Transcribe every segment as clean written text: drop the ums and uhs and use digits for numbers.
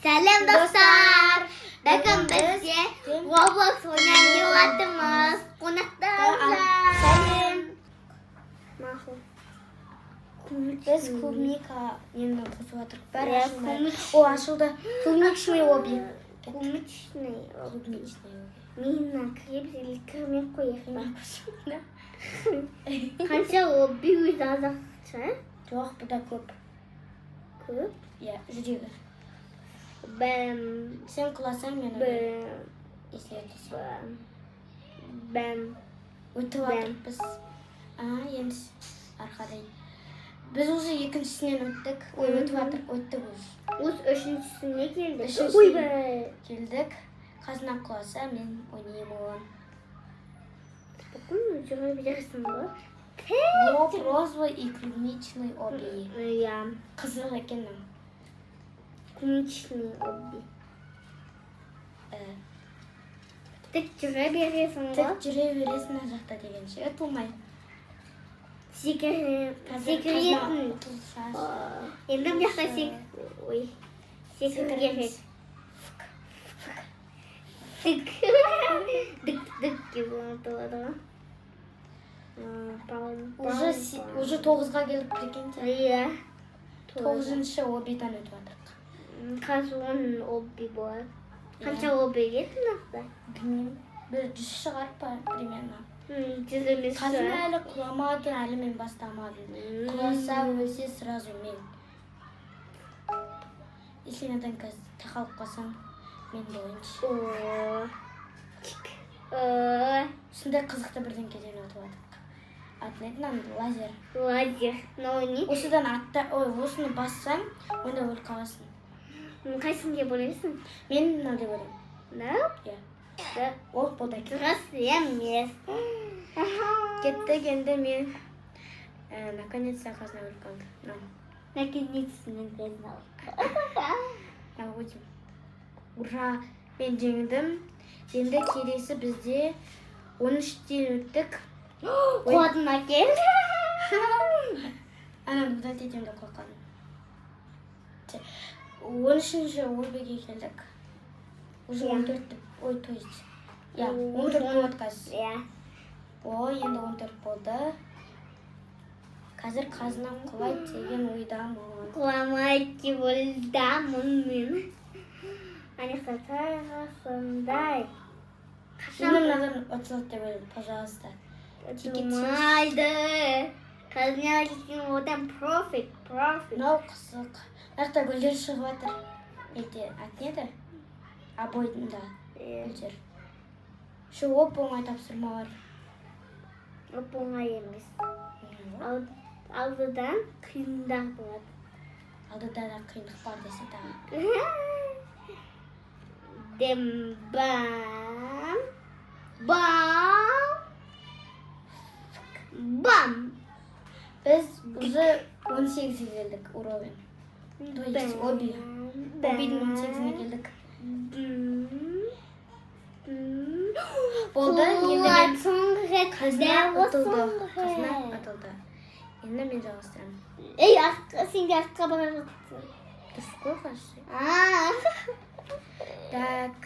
Сәлем, достар! Бүгін бізде Roblox ойнайын деп жатырмыз. Қонақтарымыз. Сәлем. Мақұл. Біз клубника нені қосып жатырмық. Бәрі Иә, ашылмай. клубничный. О, ашылды. Клубничный обби. Клубничный. Клубничный обби. Мина кіріп или кірмей қояйық па? Қанша обби өзі аз ақша? Жоқ, бұда көп. Көп. Иә, жүрегі. Бәм, Сен құласаң, мен бәм, если өтесің. бәм, бәм. Өтіп жатырмыз. А, енді ары қарай. Біз уже екіншісінен өттік. Ой, өтіп жатырық, өттік уже. Осы үшіншісіне келдік. Үшіншісіне. Ойбай. Келдік. Қазына құласа, мен ойнаймын. Спокойно жүре бересің ғой. Оп, розовый и клубничный обби. Иә, Қызық екен мынау. Клубничный обби. Тік жүре бересің ғой. Тік жүре бересің мына жақта дегенше ұтылмай. Қазір Секіретін. қазына ұтылса, Енді мына жақта ой. Секіру керек. секіреміз. Тік. Дік дік деп ұмытылады ғой. Пам, пам, Уже пам. уже тоғызға келдік, прикиньте. Иә. Тоғызыншы оббидан өтіп жатырық. Қазір 10 обби болады. Қанша обби кетті мына жақта? Білмеймін. Бір 100 шығар па, примерно. 100 емес Қазына шығар. әлі құламады, әлі мен бастамадым. Құласа, өлсе, сразу мен. Если мынадан қазір тақалып қалсам, мен болайыншы. О. Чик. О, Сондай қызықты бірдеңкеден өтіп жатырық. Аты не еді мынаның? Лазер. Лазер. Мынау не? Осыдан атта, ой, осыны бассаң, онда өліп қаласың. Қайсысын деп ойлайсың? Мен мынау деп ойлаймын. Мынау? Иә. Да. О, болды екен. Дұрыс емес. Кеттік енді мен наконец-то қазына өліп қалды. Мынау. Наконец-то мен қазына. Мынау өте. Ура! Мен жеңдім. Енді келесі бізде 13-тен өттік. Ой. Құладың кел. Ана бұдан етемін деп қорқадым. 13-ші оббиге келдік. Уже Иә. 14 деп, ой, то есть. Иә, 14 болады қазір. Иә. Ой, енді 14 болды. Қазір қазына құлайды деген ойдамын. Құламайды деп ойдамын мен. Ана жақта тағы сондай. Енді мынадан ұтылады деп ойладым, пожалуйста. Ұтылмайды. Қазына кеткен одан профит, профит. Мынау қызық. Мына жақта гүлдер шығып жатыр. Неде, аты не еді? Обойында Иә. гүлдер. Шу оп оңай тапсырмалар. Оп оңай емес. Алдыдан қиындақ болады. Алдыда да қиындық бар десе тағы. Дем бам. Бам. Бам. Біз уже 18-ге келдік уровень. То есть обби. Оббидің 18-іне келдік. Болды, енді мен Соңғы рет. Қазына Дәл ұтылды. соңғы Қазына рет. ұтылды. Енді мен жалғастырамын. Ей, артқа, сен де артқа бара жатсың. Дұрыс қой қазір. А. Так.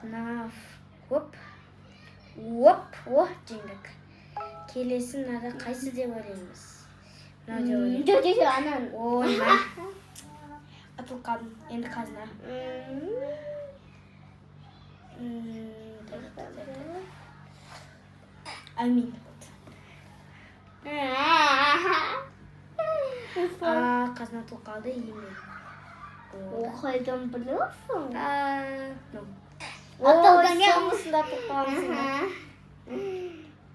Мына оп. Оп, о, жеңдік. Келесі мынада қайсы деп ойлаймыз? Мынау деп ойлаймын. Жоқ, жоқ, жоқ, анан. Ой, мә. Ұтылып қалдым. Енді қазына. Так, так, так, так. Әмин. А, қазына ұтылып қалды емен. О, қайдан білесің? Ну. Ұтылдың, Ой, иә? соңғысында ұтылып қалғансың. Аха.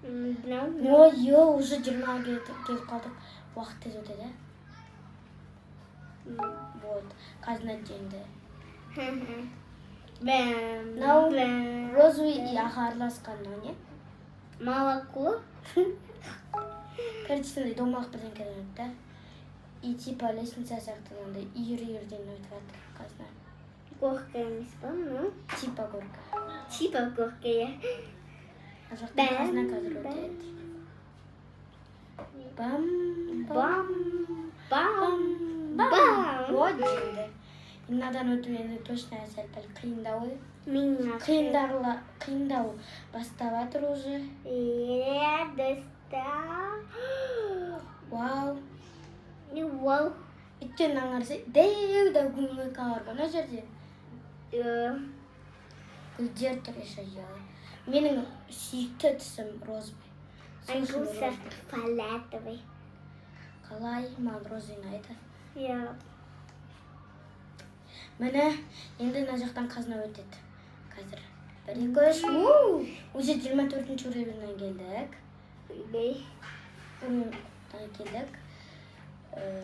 Мынау. Ой, ё, уже 20-ға келіп қалдық. Уақыт тез өтеді. Вот, қазына жеңді. Бәм. Мынау бәм. розовый и ақ араласқан мынау не? Молоко. Короче, сондай домалақ бірдеңкеден өтті. И типа лестница сияқты мынандай үйір үйірден өтіп жатыр қазына. Горка емес па мынау? Типа горка. Типа горка, иә. Ар жақтан Бәм, қазына қазір бәм. өтеді. Бам, Бам, бам, бам. бам. Вот жеңді. Мынадан өту енді точно сәл пәл қиындау. Мен Қиындау бастап жатыр уже. Иә, достар. Вау. Не, вау. Өйткені мынаны қарасай, дәу дәу клубника бар ғой мына жерде. Гүлдер тұр еще. Менің сүйікті түсім розовый. Сол үшін Ангел розовый. Фиолетовый. Қалай маған розовый ұнайды. Иә. Міне, енді мына жақтан қазына өтеді. Қазір. Бір, екі, үш. У! Уже 24-ші уровеньнен келдік. Бей. Уровеньнен келдік.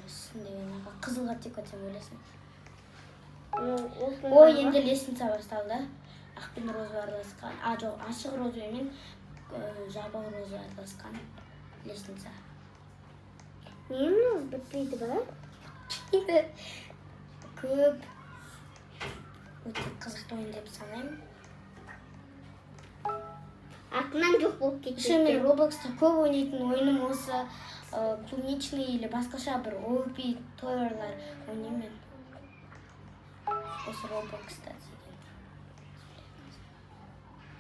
Үстінде деген қызылға тек өтсем өлесің. Ой, енді лестница басталды. Ақ пен розовый араласқан. А, жоқ, ашық розовый мен жабық розовый араласқан лестница. Не, мынау бітпейді ба? Көп. Өте қызықты ойын деп санаймын. Артынан жоқ болып кетті. Еще мен Роблокста көп ойнайтын ойыным осы клубничный или басқаша бір обби тойлар ойнаймын мен. Осы Роблокста деген.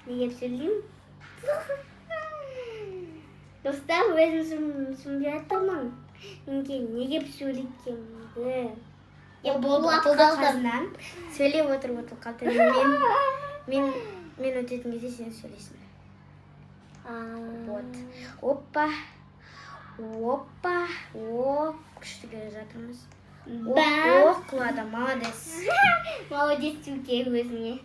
Неге сөйлеймін? Достар, өзім түсінбей жатырмын. Неге неге сөйлеткенімді. О, болды, құлап ұтылды қалдым. қазынан. Сөйлеп отырып ұтылып қалды. Мен өтетін кезде сен сөйлейсің. Вот. Опа. Опа. О, күшті келе жатырмыз. О, Бам. о, құлады, молодец. Молодец деу өзіңе.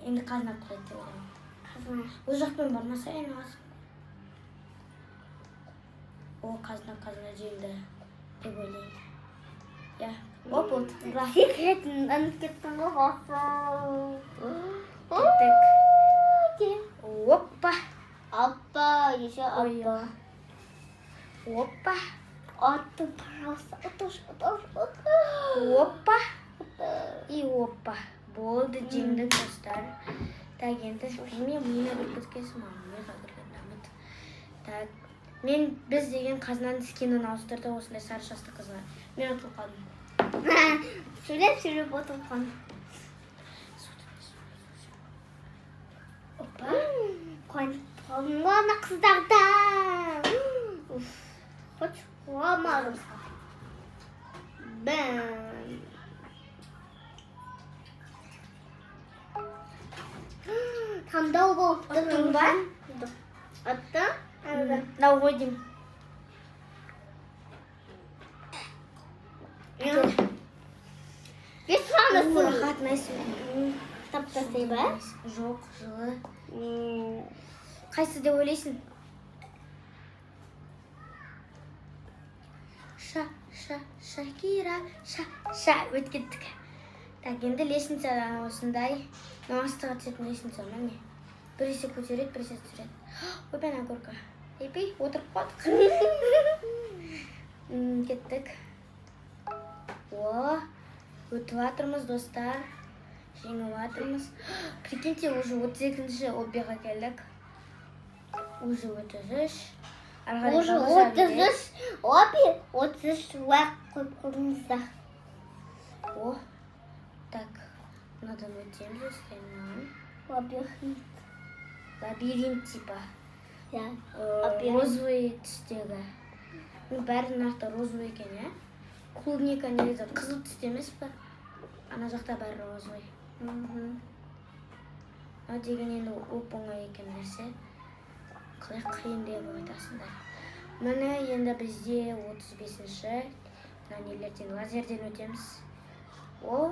Енді қазына құлайды деп ойлаймын. Қазына. Ол жақпен бармаса енді аласың. О, қазына, қазына жеңді деп ойлаймын. Иә. Оп, болды. Ура. Секретін ұмытып кеттің ғой. Кеттік. Опа. Опа, еще Ой, опа. Опа. Атты, пожалуйста, ұтыш, ұтыш, ұтыш. Опа. И опа. Болды, жеңдік, достар. Так, енді мен миына кіріп кеткенсің, маған миға кірген ұнамайды. Так, мен біз деген қазынаның скинін ауыстырды осындай сары шашты қызға. Мен ұтылып қалдым. Сөйлеп сөйлеп отырып қалдым. Опа. Қуанып қалдым ғой ана қыздардан. Уф, хоть құламадым. Бәм. Таңдау болып тұр. Ұттың ба? Ұттым. Мынау ғой деймін. Бес ғана. Рахат, найс. Тап тастай ба? Жоқ, жылы. Қайсы деп ойлайсың? Ша, ша, Шакира, ша, ша, өтіп кеттік. Так, енді лестница осындай. Мынау астыға түсетін лестница ма, не? Біресе көтереді, біресе түсіреді. Ойбай, ана горка. Епей, отырып қалдық. Кеттік. О, өтіп жатырмыз, достар. Жеңіп жатырмыз. Прикиньте, уже 32-ші оббиға келдік. Уже 33. Ары қарай Уже жалғаса 33 береді. Обби, 33 лайк қойып қойыңыздар. О, так, мынадан өтеміз осылайынан. Лабиринт. Лабиринт типа. Иә. Лабиринт. Розовый түстегі. Ну, бәрі нақты розовый екен, иә? Клубника негізі қызыл түсті емес па? Ана жақта бәрі розовый. Мынау деген енді оп оңай екен нәрсе. Қалай қиын деп айтасыңдар. Міне, енді бізде 35-ші. Мына нелерден, лазерден өтеміз. О,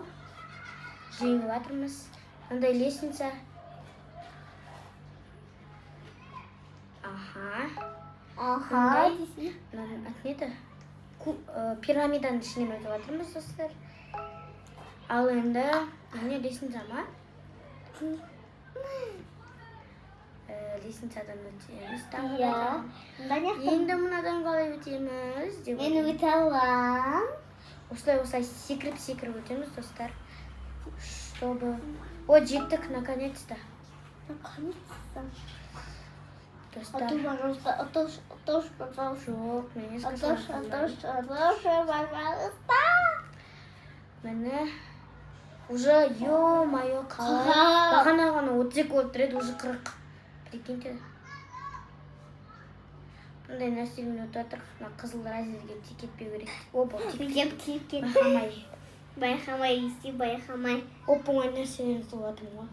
жеңіп жатырмыз. Мындай лестница. Аха. Аха. Мындай. Мынаның аты не еді? Пирамиданың ішінен өтіп жатырмыз, достар. Ал енді не, лестница ма? Лестницадан өтеміз тағы да Иә. тағы. Мында не жақта? Енді мынадан қалай өтеміз деп Мен өте аламын. Осылай, осылай секіріп секіріп өтеміз, достар. Чтобы. О, жеттік наконец-то. Наконец-то. Достар. Ату, пожалуйста, атуш, атуш, пожалуйста. Жоқ, мен ешқашан Атуш, ұтылмаймын. атуш, атуш, пожалуйста. Міне, уже, ё-моё, қалай 40. Бағана ғана 32 болып тұр еді, уже 40, прикиньте. Мындай нәрсемен өтіп жатыр. Мына қызыл лазерге тиіп кетпеу керек. Опа, тиіп. Бүйтіп тиіп кетті. Байқамай. Байқамай, істей байқамай. Оп оңай нәрседен ұтылып жатырмын ғой.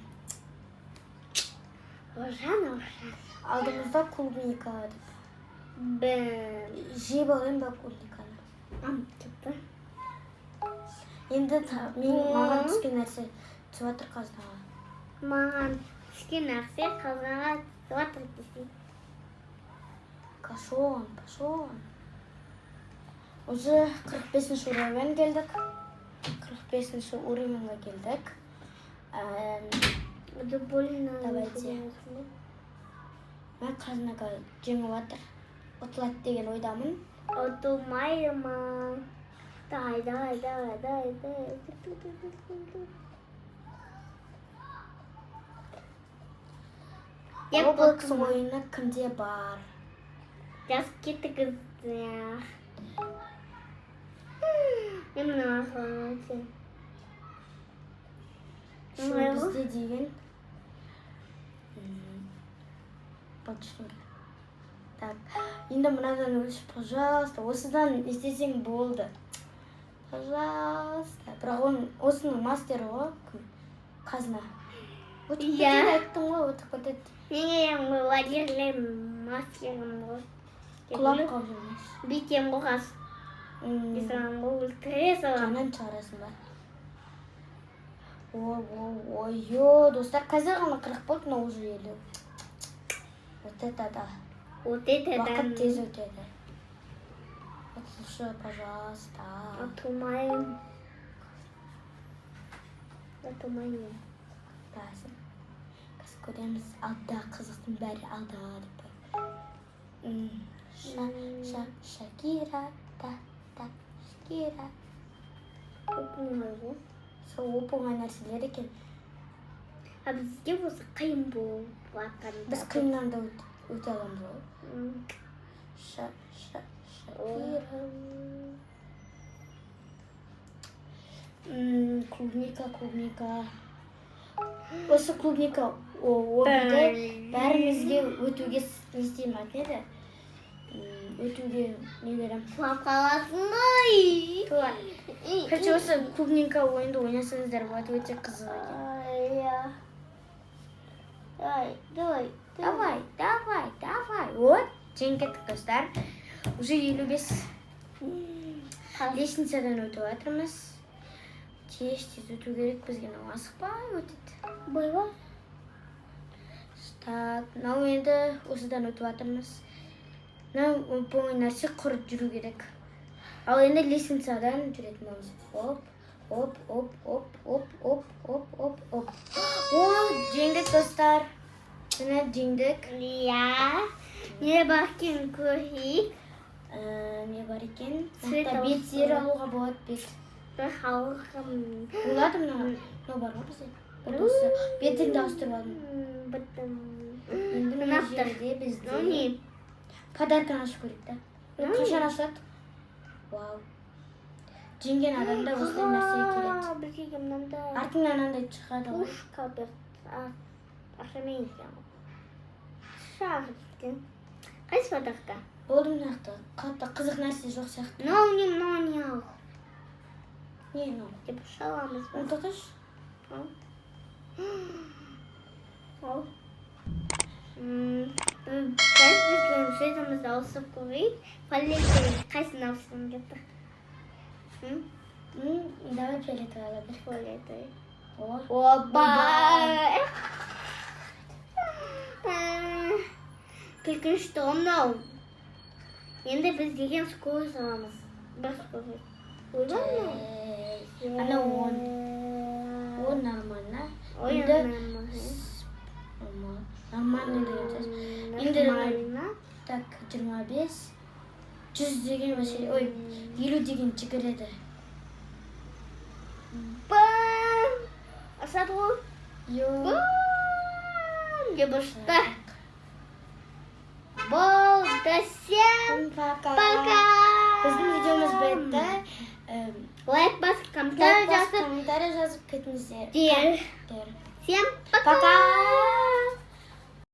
Оржан, Оржан. Алдымызда клубника деп. Бім. Жеп алайын ба клубниканы? Ам, кетті. Енді мен, маған түскен нәрсе түсіп жатыр қазынаға. Маған түскен нәрсе қазынаға түсіп жатыр десей. Пошел, пошел. Уже 45 уровень келдік. 45 уровеньге келдік. Это больно. Давайте. Мен қазынаға жеңіп жатыр. Ұтылады деген ойдамын. Ұтылмаймын. Давай, давай, давай, давай, давай. Деп Roblox ұтылма. ойыны кімде бар? Жазып кеттіңіз. Мен мына арқылы өтемін. Şu Оңай ғой. Бізде деген болды, ештеңе. Так, енді мынадан өтші, пожалуйста. Осыдан не істесең болды, пожалуйста. Бірақ оның, осының мастері ғой кім, қазына өтіп Иә. кетеді, айттым ғой, өтіп кетеді. Мен лагерьлер мастерім ғой. Құлап қалып жүрмес. Бүйтем ғой қазір. Саламын ғой, өлтіре саламын. Жанын шығарасың ба? Ой, ой, ой, ё, достар, қазір ғана 40 болды, но уже 50. Вот это да. Вот это да. Уақыт тез өтеді. Ұтылшы, пожалуйста. Ұтылмаймын. Ұтылмаймын. Қазір. Қазір көреміз, алда қызықтың бәрі алда деп. Ша, ша, Шакира, та, та, Шакира. Оп оңай ғой. Сол оп оңай нәрселер екен. А бізге болса қиын болып жатқан. Біз қиыннан да өте аламыз ғой. Ша, ша, Шакира. Клубника, клубника. Осы клубника обиді бәрімізге өтуге не істеймін, аты не еді? Өтуге не беремін. Құлап қаласың ғой. Короче, осы клубника ойынды ойнасаңыздар болады, өте қызық екен. Иә. Давай, давай. Давай, давай, давай. Вот, жеңіп кеттік, достар. Уже 55. Лестницадан өтіп жатырмыз. Тез тез өту керек бізге, мынау асықпай өтеді. Бойба. Так, мынау енді осыдан өтіп жатырмыз. Мынау оп оңай нәрсе, құр жүру керек. Ал енді лестницадан жүретін боламыз. Оп, оп, оп, оп, оп, оп, оп, оп, оп. О, жеңдік, достар. Міне, жеңдік. Иә. Не бар екен, көрейік. Не бар екен? Цвет Мына беттері алуға болады, бет. Бір халқым. Болады, мына мынау бар ғой бізде. Вот осы бетін де ауыстырып алдым. Біттім. Енді мына Мына тұр. жерде бізде Мынау не? подарканы ашу керек та. Мынау не? Қашан ашылады? Вау. Жеңген адамда осындай нәрсе келеді. Бізге мынандай Артыңнан андай шығады ғой. пушка берді. Ақшамен екен ғой. Шағып кеткен. Қайсы подарка? Болды, мына жақта қатты қызық нәрсе жоқ сияқты. Мынау не, мынау не ал? Не мынау? Деп ұша аламыз ба? Оны тоқташы. Ал. Ал. Біз біздің цветімізді ауысып көрейік. Фиолетовый, қайсысын ауыстырғың келіп тұр? М? Давай фиолетовый ала бер. Фиолетовый. О. Опа! Күлкінішті ғой мынау. Енді біз деген скорость аламыз. Бір скорость. Ойбай мынау. Эй, ана 10. 10 нормально. Ой, Енді нормально. Нормально деген сөз. Енді Нормально. Так, 25. 100 деген вообще, ой, 50 деген жүгіреді. Бам! Асады ғой. Йо. Бам! Деп ұшты. Болды, всем Пока. пока. Біздің видеомыз бітті. Лайк басып, комментарий Лайк басып, жазып, комментарий жазып кетіңіздер. Дер. Дер. Всем пока. Пока.